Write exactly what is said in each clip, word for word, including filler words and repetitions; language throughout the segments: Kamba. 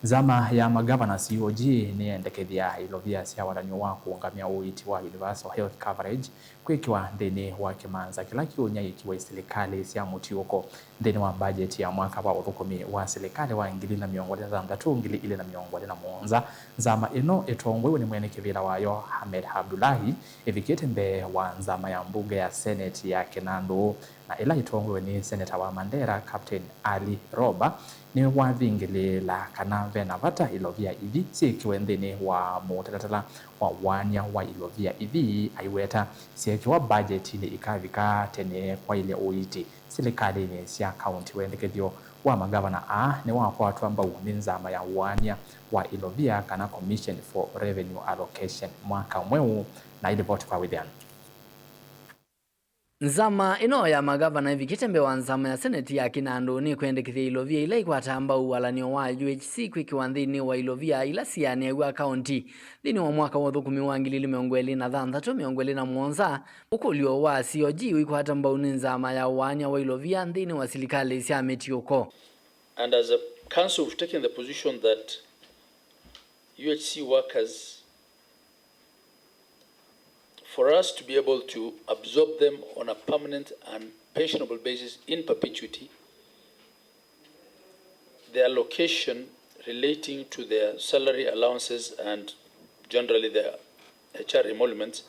Nzama ya magavana, C O G, nĩyendekethya ilovia sya watanio wa kũũngamya ũiiti wa universal health coverage kwĩkĩwa nthĩnĩ wa kĩmanza kĩla kĩũnyaĩĩkiwe silikalĩ sya mũtiũko. Nthĩnĩ wa mbajeti ya mwaka wa ũthũkũmi wa silikalĩ wa ngili na mĩongo ĩlĩ na thanthatũ, ngili ilĩ na mĩongo ĩlĩ na mũonza, nzama ĩno ĩtongoew'e nĩ mwene kĩvĩla wayo Ahmed Abdullahi ĩvikĩte mbee wa nzama ya mbunge ya Senate ya Kinandũ, na ĩla ĩtongoew'e nĩ seneta wa Mandera, Captain Ali Roba, nĩwavingĩlĩĩla kana ve na vata ilovia ithi syĩkĩwe nthĩnĩ wa mũtalatala wa ũaany'a wa ilovia ithi, aiweta syeekĩwa mbajetinĩ ikavika tene kwaĩlye ũiiti silikalĩnĩ sya kaunti. Wendekethyo wa magavana aa nĩwakwatwa mbau nĩ nzama ya ũaany'a wa ilovia, kana Commission for Revenue Allocation, mwaka mweũ, na ilivoti kwa wĩthĩano. Nzama ĩno ya magavana ĩvikĩte mbee wa nzama ya Senate ya Kinandũ nĩkwendekethya ilovia ila ikwataa mbau walanio wa U H C kwĩkĩwa nthĩnĩ wa ilovia ila sianĩaw'a kaunti nthĩnĩ wa mwaka wa ũthũkũmi wa ngili ilĩ mĩongo ĩlĩ na thanthatũ, mĩongo ĩlĩ na mũonza. Ũkũlyo wa C O G ũikwata mbau nĩ nzama ya ũaany'a wa ilovia nthĩnĩ wa silikalĩ sya mĩtiũko. And as a council, we've taken the position that U H C workers, for us to be able to absorb them on a permanent and pensionable basis in perpetuity, the allocation relating to their salary allowances and generally their H R emoluments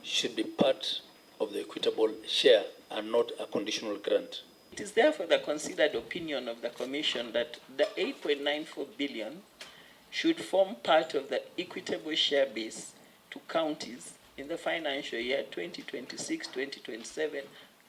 should be part of the equitable share and not a conditional grant. It is therefore the considered opinion of the Commission that the eight point nine four billion should form part of the equitable share base to counties in the financial year twenty twenty-six, twenty twenty-seven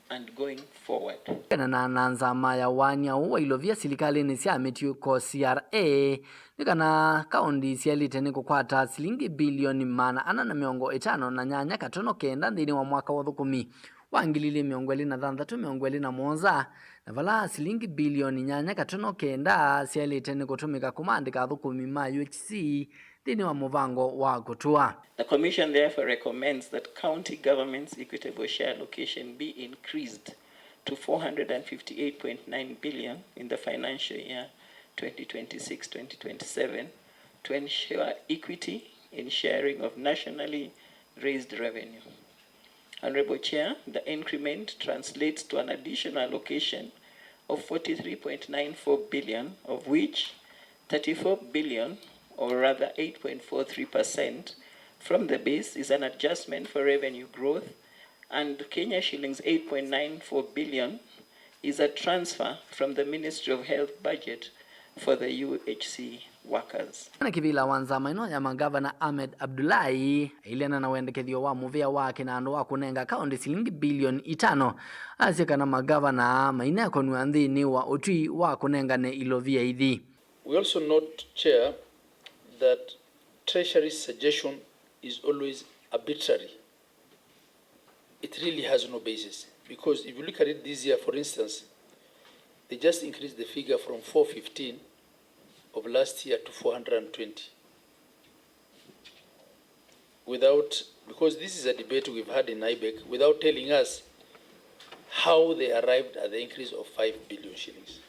and going forward. Kwĩanana na nzama ya ũaany'a ũũ wa ilovia silikalĩnĩ sya mĩtiũko, C R A, nĩ kana kaunti syaĩlĩte nĩ kũkwata silingi bilioni maana ana na mĩongo ĩtano na nyanya katono kenda nthĩnĩ wa mwaka wa ũthũkũmi wa ngili ilĩ mĩongo ĩlĩ na thanthatũ, mĩongo ĩlĩ na mũonza, na vala silingi bilioni nyanya katono kenda syaĩlĩte nĩ kũtũmĩka kũmaandĩka athũkũmi ma U H C nthĩnĩ wa mũvango wa kũtũa. The Commission therefore recommends that county government's equitable share allocation be increased to four hundred and fifty-eight point nine billion in the financial year twenty twenty-six, twenty twenty-seven to ensure equity in sharing of nationally raised revenue. Honorable Chair, the increment translates to an additional allocation of forty-three point nine four billion, of which thirty-four billion, or rather eight point four three percent, from the base is an adjustment for revenue growth, and Kenya shillings eight point nine four billion is a transfer from the Ministry of Health budget for the U H C workers. Na kĩvĩla wa nzama ĩno ya magavana Ahmed Abdullahi aileana na wendekethyo wa mũvĩa wake na andũ wa kũnenga kaũntĩ silingi bilioni itano, asya kana magavana mainekonw'a nthĩnĩ wa ũtwi wa kũnengane ilovia ithi. We also note, Chair, that Treasury's suggestion is always arbitrary. It really has no basis, because if you look at it this year, for instance, they just increased the figure from four fifteen of last year to four hundred and twenty without, because this is a debate we've had in IBEC, without telling us how they arrived at the increase of five billion shillings.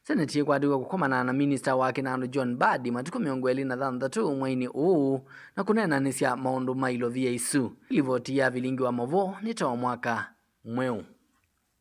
Seneti ĩkwatĩw'e kũkomana na minista wa kĩnandũ John Mbadi matukũ mĩongo ĩlĩ na thanthatũ mweinĩ ũũ na kũneenanĩsya maũndũ ma ilovia isu. Livoti ya vilingi wa mavoo nĩ ta o mwaka mweũ.